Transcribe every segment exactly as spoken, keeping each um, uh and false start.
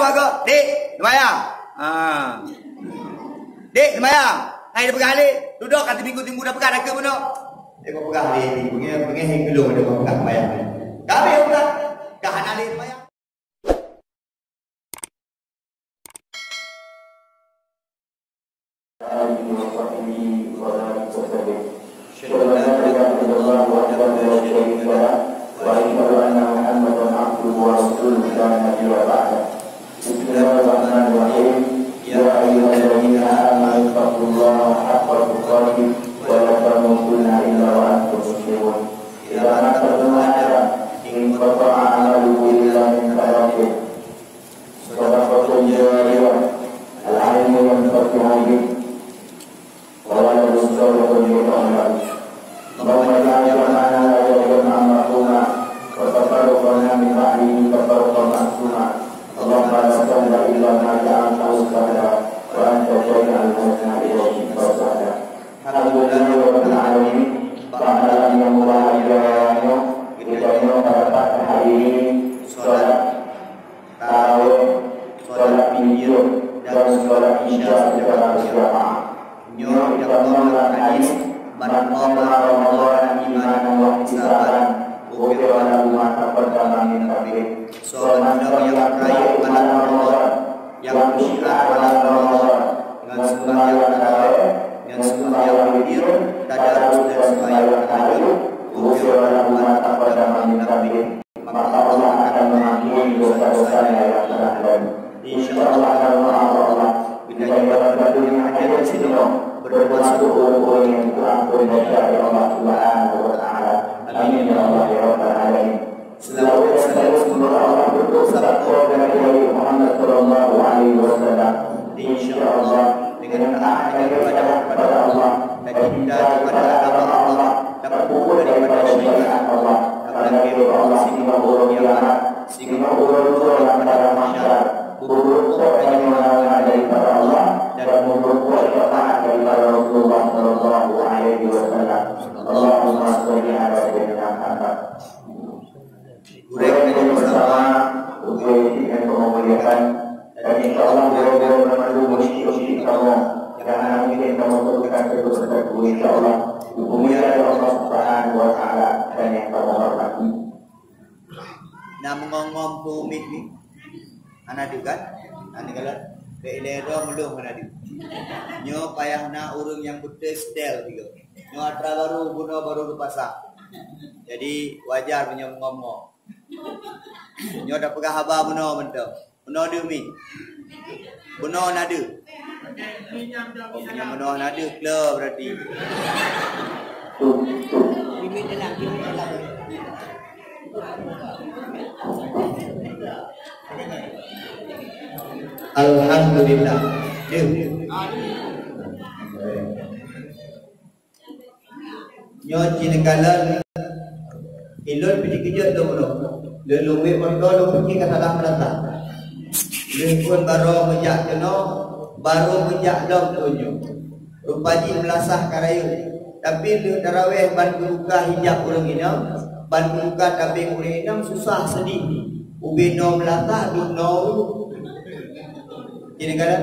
Paga, dek, sembahyang. Ha. Dek, sembahyang. Hai, dah peugah lé. Dudoe ka timinggu-timinggu dah peugah, dah keu bunoe. Dek, kau peugah lé, ni. Bengeh, bengeh, belum ada peugah sembahyang. Dah habis peugah. Dah hana lé sembahyang. آله وصحبه وبارك وسلم. أشهد أن لا إله إلا الله وحده لا شريك له، وأشهد أن محمدا عبده ورسوله لا نبي بعده. بسم الله الرحمن الرحيم. يا أيها الذين آمنوا اتقوا الله حق تقاته ولا تموتن إلا وأنتم مسلمون. إذا مات ابن آدم انقطع عمله إلا من ثلاث: صدقة جارية، العلم ينتفع به، ولد صالح يدعو له. اللهم اجعل جمعنا هذا جمعا مرحوما، وتفرقنا من بعده تفرقا معصوما. اللهم لا سهل إلا ما جعلته سهلا، وأنت جامع الحزن إذا شئت سهلا. Alhamdulillahirabbil alamin. Bak malam nyang mulia nyoe, geutanyoe dapat hadiri salat tarawih, salat Fajr, dan salat Isya secara berjamaah. Nyoe geutanyoe lam hadis, "Man qama Ramadhana imanan wa ihtisaban, ghufira lahu ma taqaddama min dhanbih." Soe mantong nyang rayeuk malam Ramadhan, nyang meusiat malam Ramadhan, ngon seumbahyang tarawih, ngon seumbahyang witir, tadarus dan seumbahyang tahajud, ghufira lahu ma taqaddama min dhanbih. Maka Allah akan mengampuni dosa-dosanya yang telah lalu. Insya Allah, akan Allah, kita yang dalam dunia hanya di sini, berdoa untuk orang-orang yang diampuni dosa oleh Allah Subhanahu wa Taala. Amin ya Allah ya Rabbal Alamin. Selawat dan salam semoga Allah berdoa kepada Nabi Muhammad sallallahu alaihi wasallam. Insya Allah, dengan taat dan ibadah kepada Allah, dan cinta kepada agama Allah, dan pupuk daripada syariat Allah, akan diridho Allah singoh uroe kiamat, singoh uroe tuha lam padang mahsyar, beurukok hanya meunangan daripada Allah, dan beurukok syafaat daripada Rasulullah sallallahu alaihi wasallam. Allahumma shalli ala sayyidina Muhammad. Gurèe nyang bersama, gurèe nyang kamoe dan insya Allah gurèe-gurèe banmandum, musyik-musyik kamoe, nyang hana mungkin kamoe sebutkan satu persatu, insya Allah, dipeumulia lé Allah Subhanahu wa Taala dan nyang kamoe hormati. Na meungong-ngong peumit ni, hana deuh kan? Hana deuh kan? Bèk ilèe droe meulông hana deuh. Nyoe payah na ureueng nyang beutôi setel tiga. Nyoe atra baru, bunoe baru geupasang. Jadi, wajar meunyoe meungong-ngong. Nyoe tapeugah haba bunoe mantong. Bunoe deuh mi. Bunoe na deuh. Oh, meunyoe bunoe na deuh, klo berarti. Alhamdulillah. Deuh. Nyoe cit neukalon, ilôn pih jikeujot lôn uroe. Lôn lôn miet mantong lôn pike ka salah meunasah. Lheueh phon barô meujak keunoe, barô meujak lom keu nyoe. Rupa jih meulasah ka rayeuk. Tapi lheueh tarawèh ban geubuka hijab ureueng inong, ban geubuka tabeng ureueng inong susah seudeh. Ubé noe meulasah, duek noe. Cit neukalon.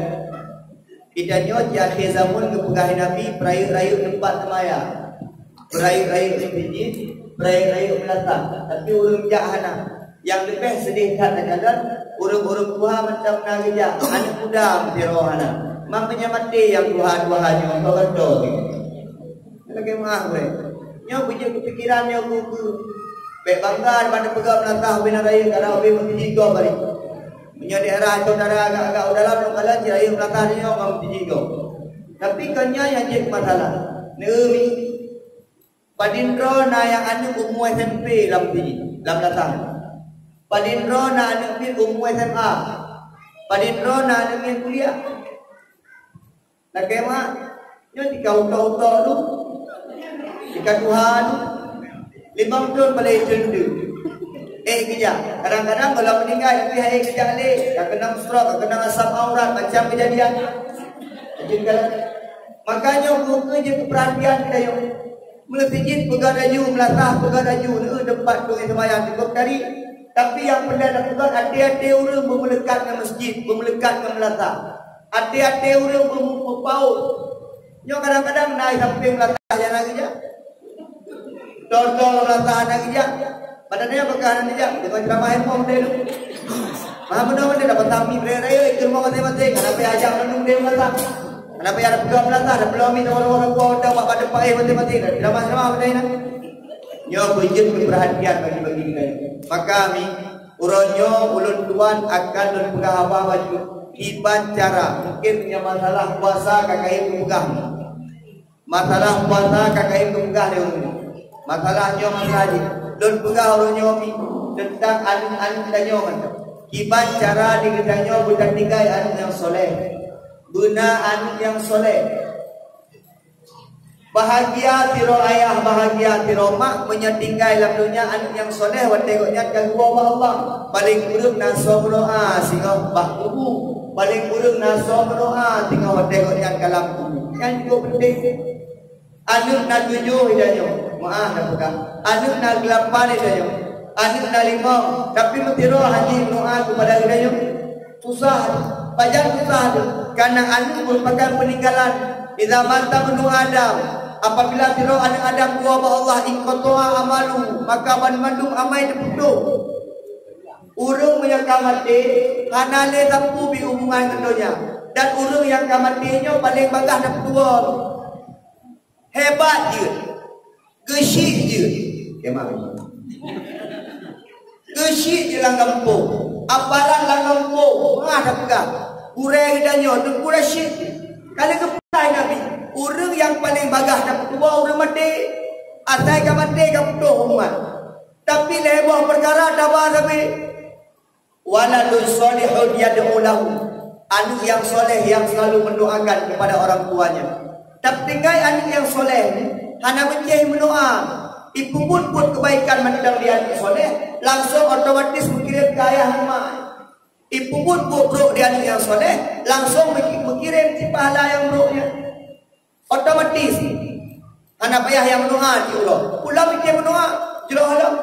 Geutanyoe di akhé zamon geupeugah Nabi, peurayeuk-rayeuk teumpat seumayang, peurayeuk-rayeuk meuseujid, peurayeuk-rayeuk meulasah, tapi ureueng jak hana. Nyang leubeh seudeh that lagèe nyan, ureueng-ureueng tuha mantong na geujak, aneuk muda meusidroe hana. Makajih maté nyang tuha-tuha nyoe, toh-toh. Lagèe meuah, weh. Nyoe beujeuet keupikiran nyoe keu-keu. Bèk bangga bak tapeugah meulasah ubé na rayeuk, karena ubé meuseujid gob hari. Meunyoe daerah saudara agak-agak u dalam, lôn kalon cit rayeuk meulasah nyoe ngon meuseujid gob. Tapi kon nyan nyang jeuet masalah. Neueu mi. Padum droe na nyang aneuk umu S M P lam meuseujid, lam meulasah. Padum droe na aneuk miet umu S M A. Padum droe na aneuk miet kuliah. Lakèe mak, nyoe tika utok-utok tu, tika tuha tu, limong thôn paleng thôn tu. Eh, geujak. Kadang-kadang gohlom meuninggai, tapi hai geujak lé, ka keunong stroke, ka keunong asam urat, macam keujadian. Jadi, kalau, makanya, buka je keupeurhatian kita yuk. Meuseujid peugah laju, meulasah peugah laju, neueu teumpat keu seumayang cukup tadi. Tapi nyang peureulèe tapeugah, até-até ureueng beumeuleukat ngon masjid, beumeuleukat ngon meulasah. Até-até ureueng beumu-, beupaut. Nyoe kadang-kadang na i sampéng meulasah nyang na geujak. Tol-tol meulasah na geujak. Padahai nyoe beuka na geujak, deungon ceramah handphone deh tu. Maha meunoe mandum dapat sami beuraya-raya, ikeu rumoh maséng-maséng. Hana payah jak mandum deh meulasah. Hana payah tapeugah meulasah, tapeulom mi, tawoe-woe, tawoe, bak padub paéh maséng-maséng. Ceramah-ceramah padahai na. Nyoe beujeuet keupeurhatian bagi-bagi geutanyoe. Maka mi, uroe nyoe ulôn tuan akan lôn peugah haba bacut kiban cara. Mungkin nyang masalah puasa ka kayém kupeugah. Masalah puasa ka kayém kupeugah lé ulôn. Masalah nyoe masalah jih. Lôn peugah uroe nyoe mi teuntang aneuk-aneuk tanyoe mantong. Kiban cara di geutanyoe beutatinggai aneuk nyang soleh. Beuna aneuk nyang soleh. Bahagia sidroe ayah, bahagia sidroe mak meunyoe tinggai lam donya aneuk nyang soleh watèe gobnyan ka geuwoe bak Allah. Paléng kureueng na soe meudoa singoh bak kubu. Paléng kureueng na soe meudoa singoh watèe gobnyan ka lam kubu. Nyan juga penting. Aneuk na tujoh geutanyoe, meu'ah tapeugah. Aneuk na geulapan geutanyoe. Aneuk na limong, tapi meusidroe hana meudoa keupada geutanyoe. Susah, pajan susah tu. Karena aneuk merupakan peninggalan. Idza mata ibnu Adam, apabila sidroe aneuk Adam geuwoe bak Allah, inqata'a amaluhu, maka banmandum amai teuputoh. Ureueng meunyoe ka maté, hana lé sapeue pih hubungan ngon donya. Dan ureueng nyang ka maté nyoe paléng bagaih tapeutuwoe. Hebat jeuet. Geusyik jeuet. Kemah. Geusyik jeuet lam gampông. Aparat lam gampông. Meu'ah tapeugah. Gurèe geutanyoe, Teungku Rashid. Ka lheueh geupeugah Nabi, ureueng nyang paléng bagaih tapeutuwoe ureueng maté. Asai ka maté ka putôh hubungan. Tapi lhèe boh peukara taba sabe. Waladun shalihun yad'u lahu. Aneuk nyang soleh nyang selalu mendoakan kepada orang tuanya. Tapi tinggai aneuk nyang soleh ni hana meucéh meudoa. Ipeubuet buet kebaikan mantong di aneuk soleh, langsung otomatis meukirim keu ayah ngon mak. Ipeubuet buet brok di aneuk nyang soleh, langsung meuki-, meukirim cit pahala nyang brok nyan. Otomatis. Hana payah nyang meudoa cit uroe. Ulôn meucéh meudoa, jroh lom.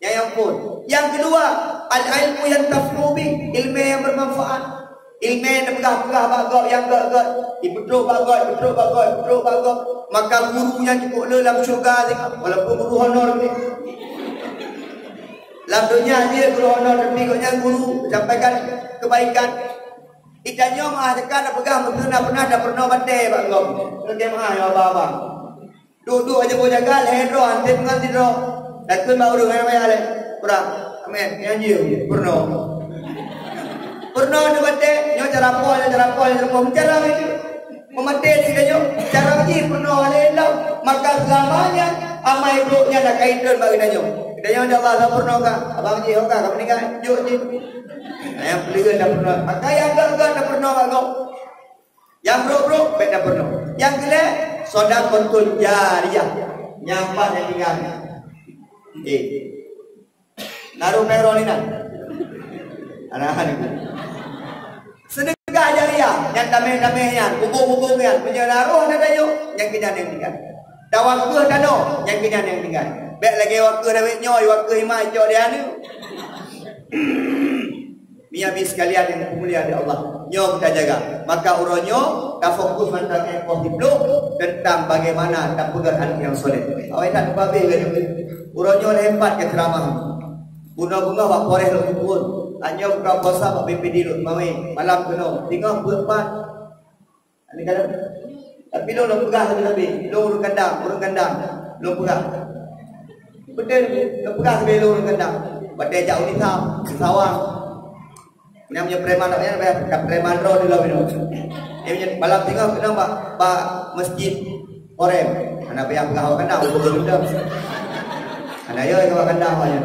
Nyang, nyang phôn. Nyang keudua, al-ilmu yantafi'u bih, ileumèe nyang bermanfaat. Ileumèe neupeugah-peugah bak gob nyang gèt-gèt. Ipeutrok bak gob, ipeutrok bak gob, ipeutrok bak gob. Maka guru nyan cukôp le lam syeuruga, walaupun guru honor ni. Lam donya jih guru honor, tapi gobnyan guru sampaikan kebaikan. Geutanyoe meu'ah teuka tapeugah meuteuna pernah tapeurunoe batèe bak gob. Lagèe meu'ah nyoe abang-abang. Duek-duek aja boh jaga lhèe droe, han tem ngon sidroe. Takheun bak ureueng, "Hai, hai, hai, hai." Kurang. Amin. Nyang jih, peurunoe. Peurunoe di batèe, nyoe cara po, nyoe cara po, nyoe cara po. Meucara itu. Meumaté di geutanyoe, cara jih peurunoe lé lom. Maka seulamanya amai brok nyan akan itreun bak geutanyoe. Geutanyoe, "Ya Allah, dah peurunoe ka." Abang jih, "Oh, ka, ka meuninggai." Jok jih. Nah, nyang peuleueh dah peurunoe. Maka nyang gèt-gèt dah peurunoe bak gob. Nyang brok-brok, bèk tapeurunoe. Nyang keulhèe, shadaqatul jariyah. Nyang pat nyang tinggai. Okey. Naroh péng droeneuh inan. Anak-anak. Seudeukah jariyah, nyang tamèh-tamèh nyan, bubông-bubông nyan, meunyoe naroh na tanyoe, nyang keu nyan nyang tinggai. Tawakeue tanoh, nyang keu nyan nyang tinggai. Bèk lagèe wakeue dawét nyoe, wakeue iman cok di aneuk. Meunyoe bi sekalian nyang dipeumulia lé Allah, nyoe tajaga. Maka uroe nyoe tafokus mantong ék poh siplôh teuntang bagaimana tapeugöt aneuk nyang soleh. Awai that teupabeh laju. Uroe nyoe lhèe pat keu ceramah. Bunoe beungoh bak Polres lôn peuphôn. Tanyoe buka puasa bak B P D lôn teumawé. Malam keunoe, singoh peuet pat. Aneuk kandang. Tapi lôn, lôn peugah lagèe Nabi, lôn ureueng kandang, ureueng kandang. Lôn peugah. Beutôi, lôn peugah lagèe lôn ureueng kandang. Watèe jak u Nisa, Singsawa. Nyang meunyoe preman awaknyan, ka preman droe di lom nyoe. Jadi, malam singoh keunong bak, bak meuseujid Korem. Hana payah peugah awak kandang, ureueng kandang. Hana yo awak kandang awaknyan.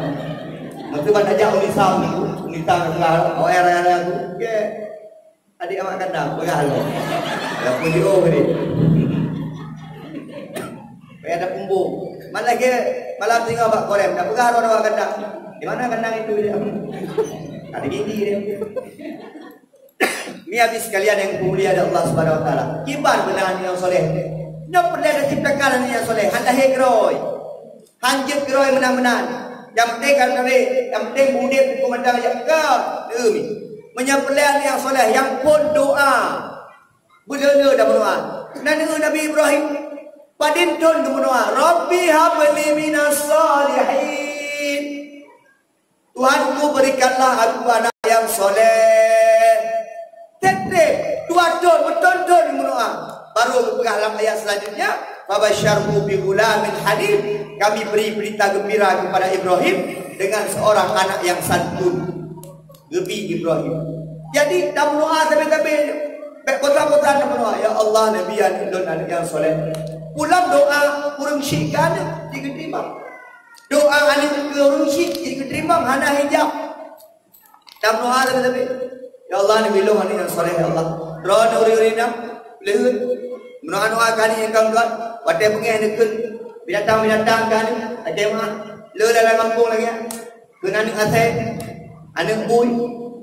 Meuseu ban tajak u Nisa, u Nisa peugah, awak raya-raya tu. Oke. Adik awak kandang, peugah lom. Dah pun jiôh tadi. Payah ada pumbong. Mana lagi malam singoh bak Korem, dah peugah droe awak kandang. Di mana kandang itu dia? Ada gigi dia. Ni habis sekalian nyang dipeumulia lé Allah Subhanahu Wa Taala. Kiban beuna aneuk nyang soleh. Nyoe peureulèe taciptakan aneuk nyang soleh. Han lahé keudroe. Han jeuet keudroe meunan-meunan. Nyang penting kan tadi, nyang penting udép huköm mantong jak ka. Meunyoe peureulèe nyang soléh, nyang phôn doa. Beuleu-leu dah meudoa. Na neu Nabi Ibrahim, padum thon geumeudoa, "Rabbi habli minas shalihin." Tuhanku, berikanlah aku anak yang soleh. Tiep-tiep dua thon, meuthon-thon meudoa. Baru geupeugah lam ayat selanjutnya, "Fabasyarhu bi ghulamin halim." Kami beri berita gembira kepada Ibrahim dengan seorang anak yang santun. Geubi Ibrahim. Jadi, tameudoa sabe-sabe. Bèk bosan-bosan tameudoa, "Ya Allah, neubi aneuk lôn aneuk nyang soleh." Pulang doa ureueng syik keu aneuk, jeuet geuteurimong. Doa aneuk keu ureueng syik, jeuet geuteurimong, hana hijab. Tameudoa sabe-sabe. "Ya Allah, neubi lôn aneuk nyang soleh, ya Allah." Droeneuh ureueng-ureueng inong, leuheut. Meudoa-doa keu aneuk nyang ka meugot, watèe beungèh neukheun binatang-binatang keu aneuk, lakèe meu'ah. Le lam gampông lagèe nyan. Kheun aneuk asèe, aneuk bui,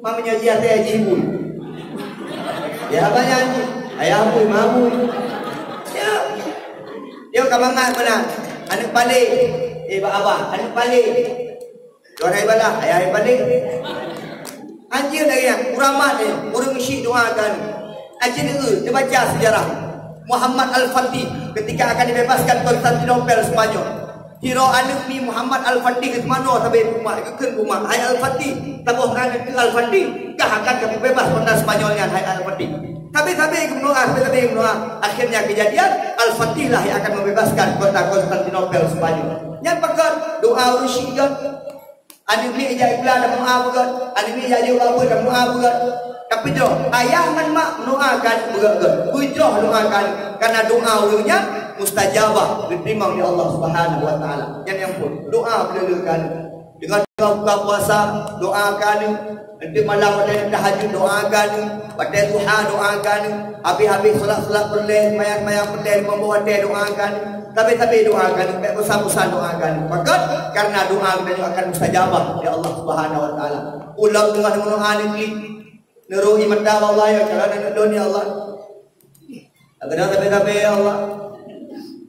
ma meunyoe jih asèe jih bui. Ya, apa nyan? Ayah bui, ma bui. Ya. Dia ka mangat meunan. Aneuk paleng. Eh, bak abah, aneuk paleng. Tuan hai balah, ayah hai paleng. Anjir lagèe nyan, uramat nyan, ureueng syik doa keu aneuk. Aci neueu, neubaca sejarah Muhammad Al-Fatih ketika akan dibebaskan Konstantinopel Spanyol. Sidroe aneuk mi Muhammad Al-Fatih geuseumanoe sabe bak mak, geukheun bak mak, "Hai Al-Fatih, saboh ngon keu Al-Fatih, kah akan kapeubeubaih kota Spanyol nyan, hai Al-Fatih." Sabe-sabe geumeudoa, sabe-sabe geumeudoa. Akhirnya kejadian, Al-Fatih lah yang akan membebaskan kota Konstantinopel Spanyol. Nyan pakon doa ureueng syik. Aneuk miet jak sikula tameudoa beugöt, aneuk miet jak jeuet bak beuet tameudoa beugöt. Tapi droe, ayah ngon mak meudoa keu aneuk beugöt-göt. Beujroh doa keu aneuk, karena doa ureueng nyan mustajabah, geuteurimong lé Allah Subhanahu wa Taala. Nyan nyang phôn, doa beuleu-leu keu aneuk. Deungon buka puasa, doa keu aneuk. Enteuk malam watèe tahajud, doa keu aneuk. Watèe duha, doa keu aneuk. Habéh-habéh salat-salat peureulèe, seumayang-seumayang peureulèe, limong boh watèe doa keu aneuk. Sabe-sabe doa keu aneuk, bèk bosan-bosan doa keu aneuk. Pakon? Karena doa geutanyoe akan mustajabah lé Allah Subhanahu wa Taala. Ulôn teungoh meudoa aneuk klik, neurôh ie mata bak Allah, ya, karena aneuk lôn, ya Allah. Kadang sabe-sabe, ya Allah.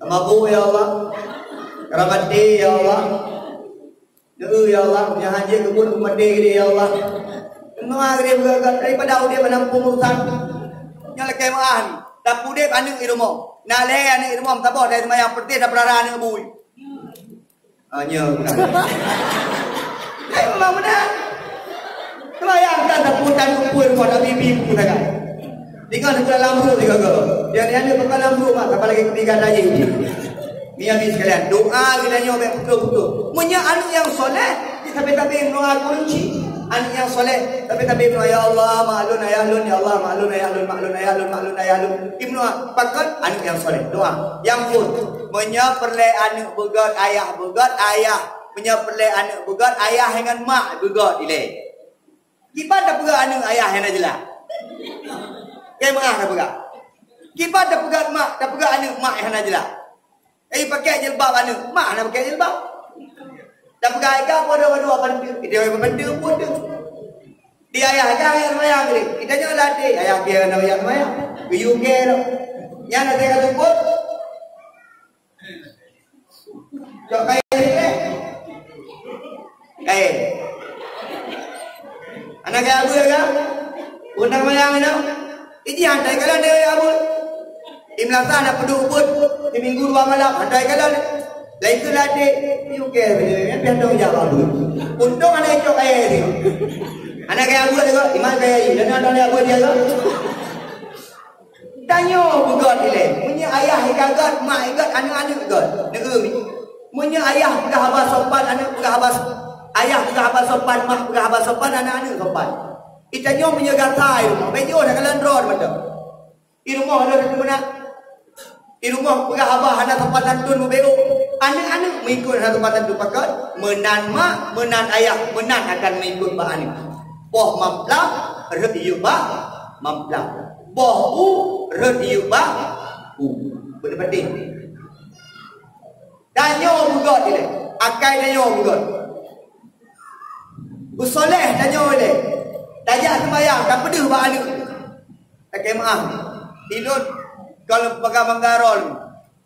Mabuk, ya Allah. Karena maté, ya Allah. Deuh, ya Allah, nyang hana jeuet keu buet, keu maté geude, ya Allah. Keunoe geude beugöt-göt daripada udép hana muphom urusan. Nyang lakèe meu'ah, tapi udép aneuk di rumoh. Na lhèe aneuk di rumoh, meusaboh dari seumayang peureuteh dan peurara aneuk bui. Ah, nyoe. Hai, memang beuna. Seumayang kan, tapi urusan kumpul rumoh, tak bibi pun sangat. Tinggai di dalam ruh tiga ke. Yang ni ada bukan dalam ruh, mak, apalagi ketiga tadi. Ni habis sekalian. Doa kita nyoe bèk putus-putus. Meunyoe aneuk nyang soleh, di sabe-sabe meudoa kunci. Aneuk nyang soleh, sabe-sabe meudoa, "Ya Allah, mak lôn ayah lôn, ya Allah, mak lôn ayah lôn, mak lôn ayah lôn, mak lôn ayah lôn." Di meudoa, pakon aneuk nyang soleh. Doa. Nyang phôn. Meunyoe peureulèe aneuk beugöt, ayah beugöt, ayah. Meunyoe peureulèe aneuk beugöt, ayah ngon mak beugöt ilèe. Kiban tapeugah aneuk ayah hana jeulaih. Keu meu'ah tapeugah. Kiban tapeugah mak, tapeugah aneuk mak hana jeulaih. Eh, pakai jilbab aneuk, mak hana pakai jilbab. Tapeugah ika bodoh-bodoh apa nanti? Dia orang bantu pun tu. Di ayah ika ayah semayang ni. Kita nyoe latih, ayah dia nak ayah semayang. Ke U K tu. Nyan ada kata pun. Cok kayèe sikit. Kayèe. Hana kayèe abeuet ka? Undang mayang inoe. Iji hantai kalon deungon abeuet. Di meunasah na peuduek buet. Di minggu dua malam hantai kalon. Lain keu ladek. Yu kèe, piah dong jak abeuet. Untông hana icok kayèe dia. Hana kayèe abeuet dia, iman kayèe. Dan ada abeuet dia. Tanyoe beugöt ilèe. Meunyoe ayah ka göt, mak göt, aneuk-aneuk göt. Neu-eu mi. Meunyoe ayah peugah haba sopan, aneuk peugah haba s-, ayah peugah haba sopan, mak peugah haba sopan, aneuk-aneuk sopan. Di tanyoe meunyoe gata i rumoh, bèk jiôh takalon droe mantong. I rumoh lôn meunan. I rumoh peugah haba hana sopan santun, meubeurôk. Aneuk-aneuk meuikot hana sopan santun, pakon? Meunan mak, meunan ayah, meunan akan meuikot bak aneuk. Boh mamplam, rhot iyup bak mamplam. Boh u, rhot iyup bak u. Beuteupeue. Tanyoe beugöt ilèe. Akai tanyoe beugöt. Beusoleh tanyoe ilèe. Tajak seumayang, tapeudeuh bak aneuk. Lakèe meu'ah. Ilôn kon bangga-bangga droe.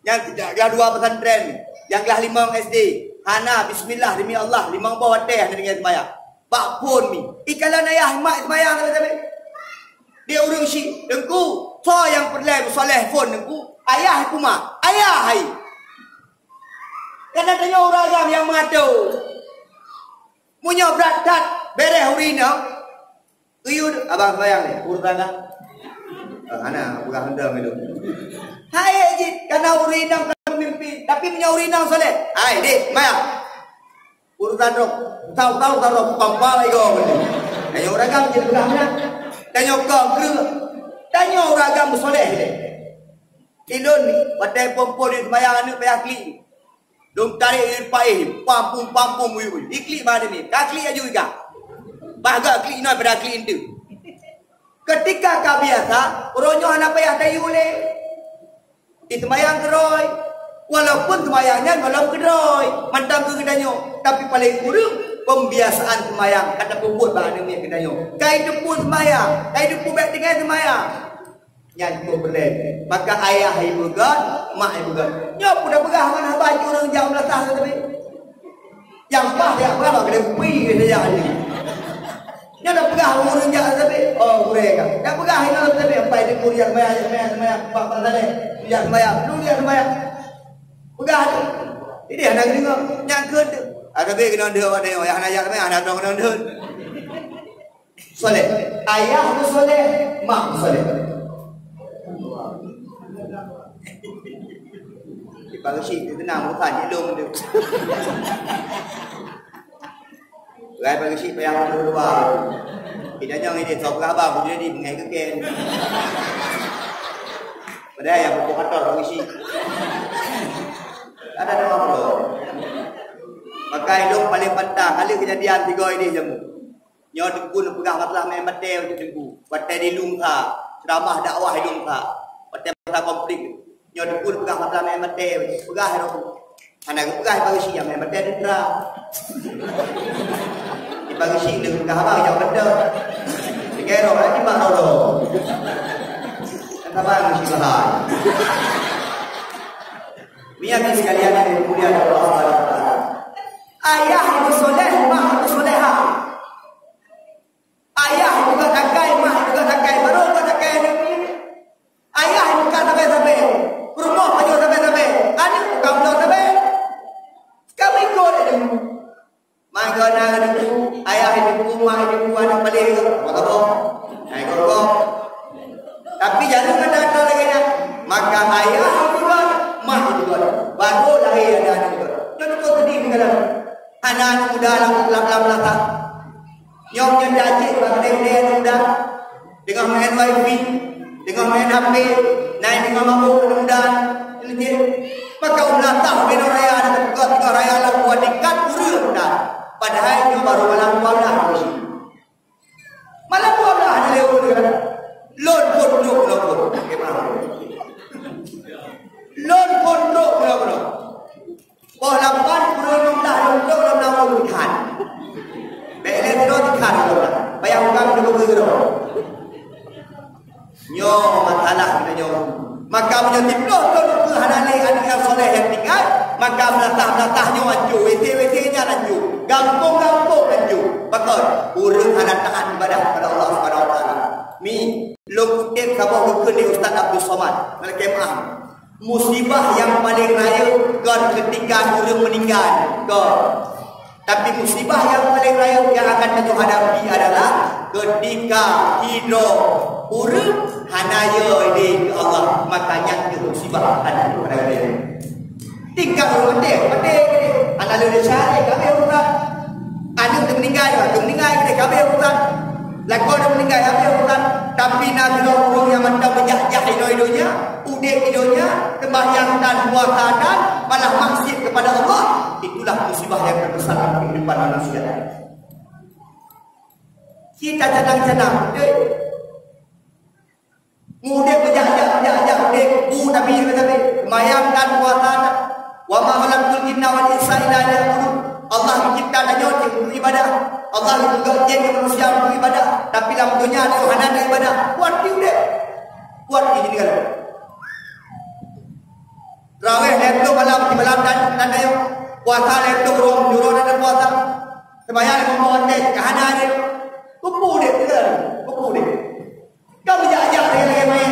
Nyang gelah dua pesantren, nyang gelah limong S D. Hana bismillah demi Allah, limong boh watèe hana deungoe seumayang. Bak phôn mi. Ikalon ayah mak seumayang sabe-sabe. Di ureueng syiek, "Teungku, soe nyang peureulèe meusoleh phôn Teungku? Ayah ku ma? Ayah hai." Kana tanyoe ureueng agam nyang meuato. Meunyoe brat that, bèrèh ureueng inong. Geuyue, abang seumayang lé, ureueng tangga. Ah, hana, peugah mantong itu. Hai jih, kana ureueng inong ka mimpi, tapi meunyoe ureueng inong soleh, hai dek, seumayang. Urusan roh, tahu-tahu ka roh pampa lagi kau ni. Tanyoe ureueng agam jeuet peugah meunan. Tanyoe kong kreueh. Tanyoe ureueng agam meusoleh lé. Ilôn ni, watèe phôn-phôn di seumayang aneuk payah klik. Lôn tarek di paéh, pampung-pampung muyueb. Iklik bak aneuk ni, ka klik laju ika. Bah gak klik inoe pada klik enteuk. Ketika ka biasa, uroe nyoe hana payah tayue lé. Di seumayang keudroe. Walaupun seumayang nyan gohlom keudroe, mantong keu geutanyoe. Tapi paleng kureueng, pembiasaan seumayang ka tapeubuet bak aneuk miet geutanyoe. Ka jiteupeue seumayang, ka jiteupeue bèk tinggai seumayang. Nyan keuh peureulèe. Maka ayah ipeugöt, mak ipeugöt. Nyoe peue tapeugah ngon haba jih ureueng jak meulasah teuh. Nyang paih jak peugah bak keudè kupi keu saja nyoe. Nyoe dak peugah ureueng jak teuh. Oh, gurèe ka. Dak peugah inoe teuh, sampai di kuliah sembahyang, sembahyang, sembahyang, bak, bak saleh. Kuliah sembahyang, kuliah sembahyang. Peugah tu. Jadi hana geudeungö. Nyang keu tu. Ada be kena deuh awak tengok. Yang hana jak sembahyang, hana dong kena deuh. Soleh. Ayah tu soleh, mak tu soleh. Di Pak Rashid tu tenang, bukan di lom tu. Rai Pak Rashid payah masuk luar. Kita jangan ini, sok lah bang, jadi mengai keken. Padahal yang pokok motor Pak Rashid. Ada nama apa? Maka ilong paling pantang, kali kejadian tiga ini jamu. Nyoe Teungku neupeugah masalah meu'en batèe watèe Teungku. Watèe di Lungka, ceramah dakwah di Lungka. Watèe masa konflik. Nyoe Teungku neupeugah masalah meu'en batèe, peugah roh. Hana geupeugah Pak Rashid nyang meu'en batèe teuntara. Pak Rashid neupeugah abang nyang beutôi. Lagèe roh, lagi mak roh. Kata Pak Rashid bahai. Meunyoe sekalian yang dimuliakan Allah Subhanahu wa Taala. Ayah itu soleh, mak itu solehah. Ayah juga takai, mak juga takai, baru juga takai aneuk. Ayah bukan sabe-sabe, peurumoh pajoh sabe-sabe, aneuk bukan bunoe sabe. Kami ikut itu. Maka na itu, ayah itu, mak itu, aneuk paling itu, apa kata? Nah, ikut kau. Tapi jangan ada lagi nak. Maka ayah itu, mak itu, baru lahir ada aneuk itu. Jangan kau sedih dengan aneuk. Aneuk muda lam, lam, lam, lam, Nyoe nyan tajik bak lé-lé aneuk muda, teungoh main wifi, teungoh main H P, nyan teungoh mabök aneuk muda, nyan jih. Maka ulah tah binoe raya dan teungoh raya lam buah tingkat ureueng muda. Padahai nyoe baru malam dua belas uroe. Malam dua belas hana lé ureueng kan? Lôn phôn trok, lôn phôn. Lôn phôn trok, lôn phôn. Poh lapan puluh lima belas lôn trok lam lawan tikhan. Bèk lé sidroe tikhan lôn. Bayang bukan lôn keudroe. Nyoe masalah geutanyoe. Maka meunyoe siplôh thôn keu hana lé aneuk nyang soleh nyang tinggai, maka meulatah-meulatah nyoe ancô, W T-W T nyan ancô, gampông-gampông ancô. Pakon? Ureueng hana taat ibadah kepada Allah Subhanahu Wa Taala. Mi, lôn kutip saboh geukheun lé Ustaz Abdul Somad, meulakèe meu'ah. Musibah nyang paleng rayeuk kon keutika ureueng meuninggai, kon. Tapi musibah nyang paleng rayeuk nyang akan tanyoe hadapi adalah keutika sidroe ureueng hana yö lé keu Allah, maka nyan keuh musibah akan tanyoe hadapi. Tingkat ureueng maté, maté keudéh, hana lé desya lé, ka habéh urusan. Aneuk teuh meuninggai, ka meuninggai keudéh, ka habéh urusan. Lakoe teuh meuninggai, habéh urusan. Tapi na sidroe ureueng nyang mantong meujak-jak inoe i donya, udép i donya, seumbahyang tan, puasa tan, malah maksiat kepada Allah, itulah musibah yang terbesar dalam kehidupan manusia. Kita cadang-cadang, betul? Udép meujak-jak, jak-jak udép, bu Nabi, Nabi. Seumayang dan puasa. "Wa ma khalaqtul jinna wal insa illa liya'budun." Allah mencipta tanyoe cit untuk ibadah. Allah juga jin dan manusia untuk ibadah. Tapi lam dunia tanyoe hana ibadah. Kuat di udép. Kuat di tinggal. Raweh lhèe ploh malam, simalam dan, dan tanyoe. Puasa lé tueng rom, jurong ada puasa. Sembahyang lima waktu, ka hana ada. Kupu deh, kupu deh. Kau bijak-bijak lagi-lagi main.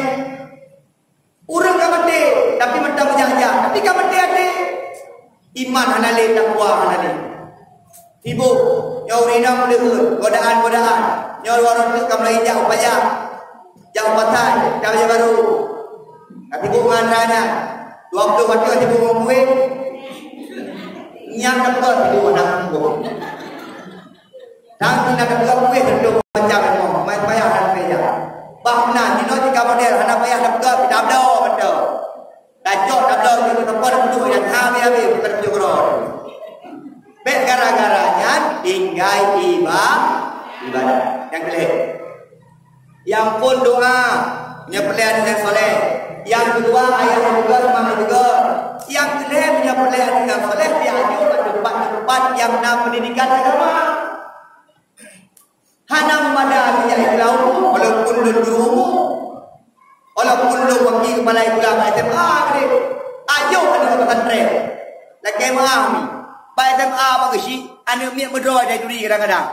Ureueng ka maté, tapi mantong jak-jak, tapi ka maté até. Iman hana lé, takwa hana lé. Sibok, nyoe ureueng inong peuleuheut, godaan-godaan. Nyoe luwa rot teuk ka mulai jak u pajak. Jak u pasai, jak bajèe barô. Ka sibok ngon atra nyan. Dua ploh watèe sibok ngon kueh. Nyan ka peugah sibok aneuk muda. Dan tina teupeugah kueh teuntèe macam nyoe, mai payah dan payah. Bah meunan, jinoe jika model hana payah teupeugah, tabloe mantong. Tacok tabloe keu teupon peuduek nyang habéh-habéh bukan tujoh uroe. Bèk gara-gara nyan tinggai iba-, ibadah. Nyang keulhèe. Nyang phôn doa, meunyoe peureulèe aneuk nyang saleh. Nyang keudua, ayah nyang teugor, ma nyang teugor. Nyang keulhèe, meunyoe peureulèe aneuk nyang saleh, diajoh bak teumpat-teumpat nyang na peundidikan agama. Hana meumada geujak i Beulau, walaupun lôn guru, walaupun lôn wakil kepala sekolah bak S M A keudéh. Ajoh aneuk bak pesantren. Lakèe meu'ah mi. Bak S M A bak geusyik, aneuk miet meudroe jai turi kadang-kadang.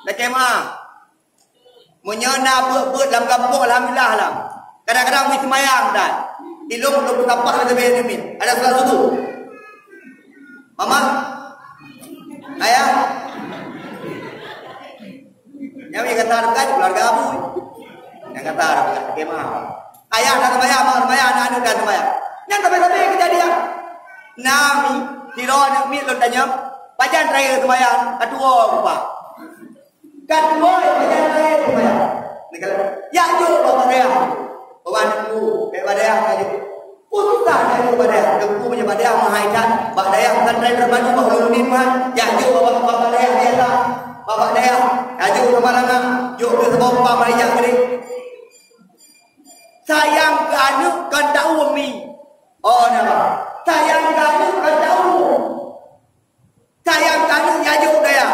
Lakèe meu'ah. Meunyoe na beuet-beuet lam gampông, alhamdulillah lah. Kadang-kadang meuseumbayang dan ilôn lôn peusapat lé sabe nyoe miet. Ada salat subuh. Mama, ayah, nyang kata dekat keluarga abu. Nyang kata dekat kemah. Ayah nak sembahyang, mak sembahyang, anak-anak dan sembahyang. Nyang sabe-sabe kejadian. Nami, sidroe aneuk miet lôn tanyong, pajan raya sembahyang, ka tuwoe, Pak. Ka tuwoe, pajan raya sembahyang. Ni kalau, ya, jok, Pak Dayah. Orang tu, kayak Pak Dayah, kayak jok. Susah cari Pak Dayah. Teungku punya Pak Dayah mahai that. Pak Dayah pesantren terpadu, Pak Ulumuddin mah. Ya, jok, Pak, Pak Dayah biasa. Pak, Pak Dayah, ya, jok, sama lama. Jok ke sebab Pak Maria gede. Sayang ke aneuk kan tahu umi. Oh, nama. Sayang ke aneuk kan tahu. Sayang ke aneuk ya jok Dayah.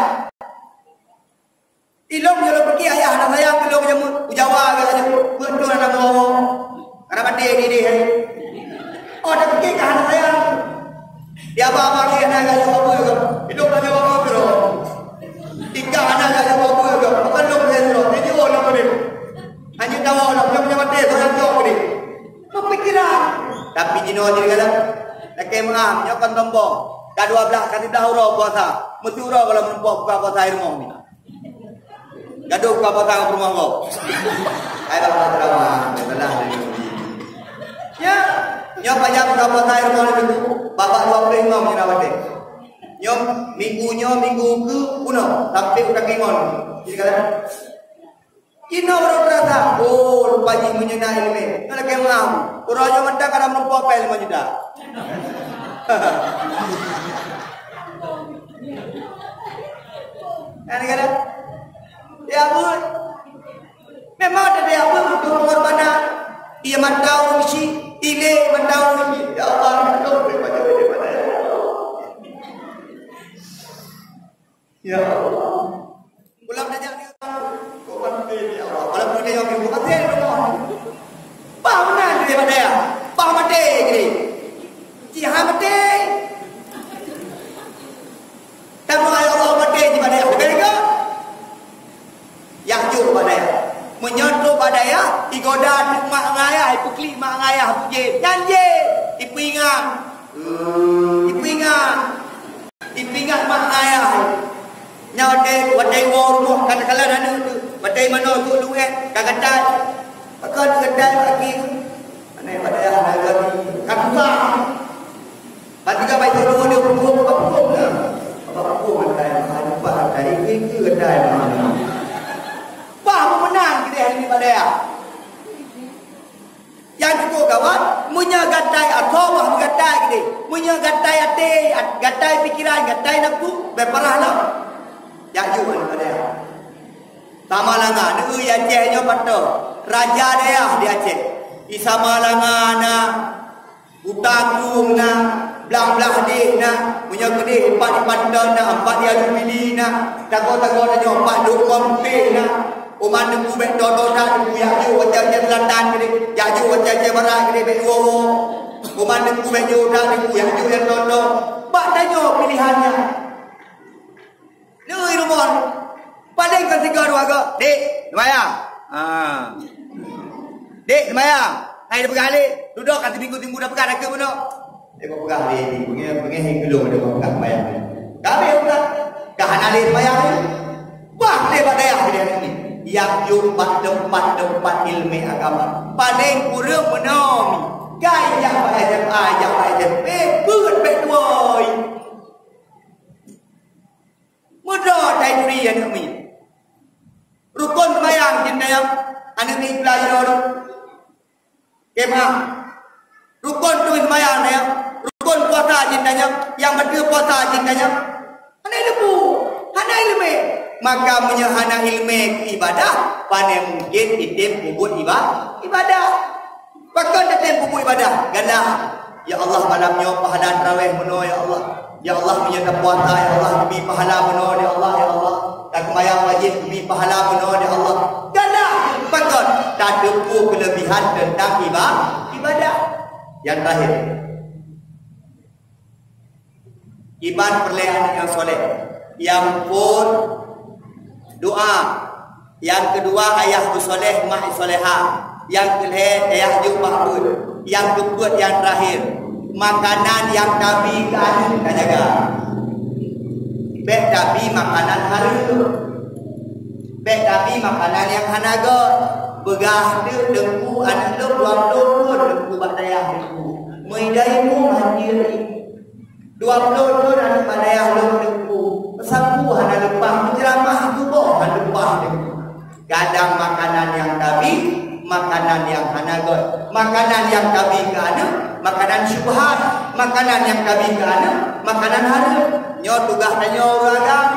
Ilôn nyang lôn piké ayah hana sayang keu lôn nyang u Jawa geuh aneuk. Beutôi hana mau. Karena maté di deh. Oh, dah piké ka hana sayang. Di abang-abang dia hana gaya apa ke? Hidup hanya apa ke? Tingkah hana gaya apa ke? Bukan lôn saya suruh. Ini oh, nama dia. Hanya tahu nak punya maté, orang jauh ni. Pemikiran. Tapi jinoe jadi galak. Lakèe meu'ah, nyoe kon sombong. Ka dua blah, ka siblah uroe puasa. Meusti uroe kalau meureumpok buka puasa di rumoh ni. Gadoh buka puasa ngon peurumoh gob. Hai bak ceramah, salah ni. Ya, nyoe pajan buka puasa di rumoh ni, babak dua puluh lima meunyoe na watèe. Nyoe minggu nyoe, minggu keu bunoe, sampai udah kengon. Jadi kalau Inoe baru terasa, oh, rupa jih meunyoe na ileumèe. Ngon lakèe meu'ah. Uroe nyoe mantong ka na meureumpok pèng lima juta. Kan kata? Ya ampun. Memang ada dia apa untuk pengorbanan. Ia mantong ureueng syik, ilèe mantong ureueng syik. Ya Allah, mantong daripada, daripada, ya Allah. Ya Allah. Ulam tajak ni. Kok mati ni, ya Allah. Ulam mati ni, ya Allah. Mati ni, ya Allah. Bah meunan daripada ya. Bah mati gini. Cih ha mati. Tapi ya Allah mati daripada ya. Bukan ke? Ya'juj Ma'juj. Meunyoe trok bak dayah, igoda teuk mak ngon ayah, ipeuklik mak ngon ayah, bujé. Nyan jih, ipeuingat. Ipeuingat. Ipeuingat mak ayah. Nyan watèe, watèe iwoe rumoh, ka takalon aneuk tu. Watèe manoe tu luwèh, ka gatai. Pakon gatai bak aki tu? Aneuk bak dayah hana gatai. Ka susah. Bak tiga bak itu dua dia hukum, apa hukum dah? Apa hukum gatai? Apa hukum gatai? Itu, itu gatai. Bah, meunan kita hari ni bak dayah. Nyang cukup gawat, meunyoe gatai asoe bah meugatai keudéh. Meunyoe gatai até, at-, gatai pikiran, gatai nafsu, bèk parah lom. Ya'juj Ma'juj. Samalanga, neueu Aceh nyoe pato. Raja dayah di Aceh. Di Samalanga na, Kuta Krueng na, Blang Blahdeh na, meunyoe keudéh empat di Panton na, empat di Alue Pili na, tagoe-tagoe tanyoe empat Lhokseumawe na. Oman Teungku bèk toe-toe that, Teungku Ya'juj watèe-watèe seulatan keudéh, Ya'juj watèe-watèe barat keudéh bèk woe-woe. Kuman teungku baju dah teungku yang jauh yang tondong. Bak tanyoe pilihan nyan. Nui rumoh. Paling kan tiga dua go. Dek, sembahyang. Ha. Dek, sembahyang. Hai dah peugah lé. Duduk kat minggu-minggu dah peugah dah ke bunoe. Dia peugah lé ni. Pengen pengen hidup dia peugah sembahyang. Kami peugah. Dah hana lé sembahyang ni. Wah, lé bak dayah dia ni. Yang jumpa tempat-tempat ilmu agama. Paling kurang menomi. Kai jak bak S M A, jak bak S M P, buet bek tuai. Muda tai turi aneuk miet. Rukun sembahyang jin tanyong, aneuk miet belajar. Kemah. Rukun turi sembahyang tanyong, rukun puasa jin tanyong, nyang beutôi puasa jin tanyong. Hana ilmu, hana ilmu. Maka meunyoe hana ilmu ibadah, pane mungkin item peubuet iba-, ibadah. Pakon tatem peubuet ibadah? Galak. Ya Allah, malam nyoe pahala tarawih meunoe, ya Allah. Ya Allah, meunyoe tapuasa, ya Allah, geubri pahala meunoe, ya Allah, ya Allah. Taseumayang wajéb, geubri pahala meunoe, ya Allah. Galak. Pakon? Tateupeue keulebihan teuntang iba-, ibadah. Yang terakhir. Iban peureulée aneuk nyang soleh, nyang phon doa. Nyang keudua, ayah beusoleh, mak solehah. Nyang keulhée, ayah jeuet bak buet. Nyang keupeuet, nyang teurakhir, makanan nyang tabi keu aneuk tajaga. Bék tabi makanan hareuem. Bék tabi makanan nyang hana göt. Peugah teuk teungku, aneuk lôn dua ploh thon teungku bak dayah teungku. Meudai mu manjir ibu. Dua ploh thon aneuk bak dayah lôn teungku, meusapeue hana leupah, meuceuramah tuboh hana leupah teungku. Kadang makanan nyang tabi, makanan nyang hana göt. Makanan nyang tabi keu aneuk, makanan syubhat. Makanan nyang tabi keu aneuk, makanan hareuem. Nyoe tugaih tanyoe ureueng agam.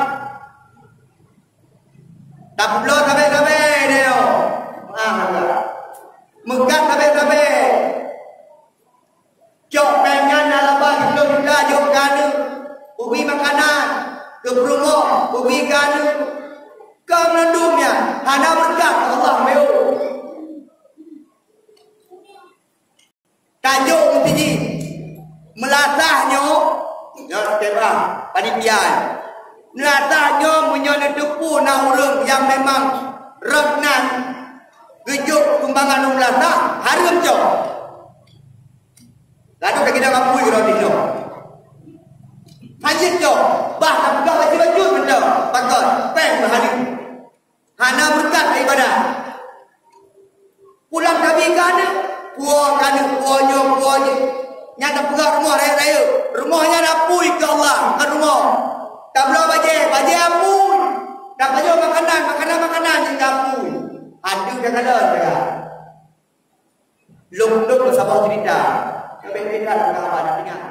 Tapeubloe sabe-sabe nyoe. Ah, meukat sabe-sabe. Cok péng nyan na laba siplôh juta jok keu aneuk, peubri makanan, keu peurumoh, peubri keu aneuk. Keu mandum nyan hana beureukat Allah meuyo. Tajok meuseujid. Meulasah nyoe, nyoe keu panitia. Meulasah nyoe meunyoe neuteupeue na ureueng nyang memang rot nan geujok sumbangan u meulasah, hareuem cok. Lalu ka kita ngapui keudroe jih nyoe. Hanjeuet nyoe, bah tapeugah bacut-bacut mantong, pakon, péng meuhali. Hana beureukat ibadah. Pulang tabi keu aneuk, puwoe keu aneuk, puwoe nyoe, puwoe jih. Nyan tapeugah rumoh rayeuk-rayeuk. Rumoh nyan apui keu Allah, kon rumoh. Tabloe bajée, bajée apui. Tapajoh makanan, makanan-makanan nyang apui. Aneuk takalon, taga. Lôn dong saboh cerita. Sabe cerita teuka haba na teuingat.